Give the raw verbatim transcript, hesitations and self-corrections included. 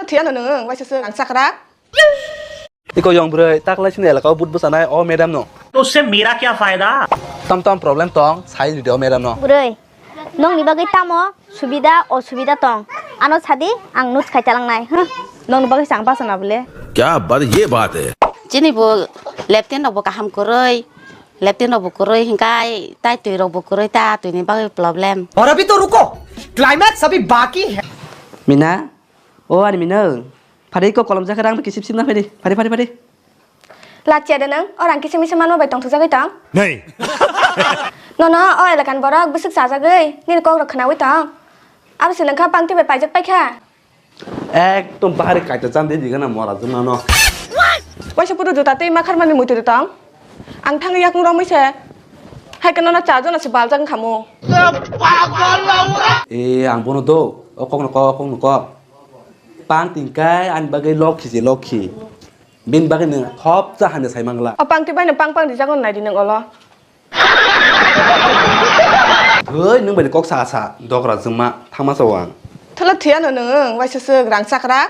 Thiyano nwng, waisa se rang chakrak. Iko yong bwrwi, taklai sini elaka o but bwchanai o madam no. To usse mera kya fayda? Tam tam problem tong, sai ridi o madam no. Bwrwi, nongni bagwi tamo subida osubida tong? Ano sadi, ang notes khai talangnai. Huh? Nongni bagwi chang bachana bole. Kya baat, ye baat hai. Chini bo leptin rok bo kaham kwrwi, leptin rok bo kwrwi hinkai tai twi rok bo kwrwi ta twini bagwi problem. और अभी तो रुको, क्लाइमैक्स अभी बाकी है। Mina, o ani Mina, phari ko kolom jakhe rang kisip sip na phari, phari, phari, phari. Lachia de nang, orang kisim kisim manma bai tong thujagwi tong. Nei. Nono o elekan borok bwswk chajagwi nini kok rok khnawi tong. Abo se nangkha pangti bai paijak paikha. Ekdom bahari kaita chan de digana mora jwng mano. Waisa puru juta tei ma kharmani muitu de tong. Ang thangwi yakung romwi se. Hai khe nono cha jona se baljak wngkha mo. E ang bono do, o kok no kok, o kok no kok. Pang tingkai ani bagwi lokhi je lokhi. Bini bagwi nwng thop cha hande sai mangla. O pangti bai no pang pang rijak no nai di nwng olo. Thoi nwng bai kok sa sa dogra jwngma thangma sa wang. Thwla thwiya no nwng waisa swk rang chakra.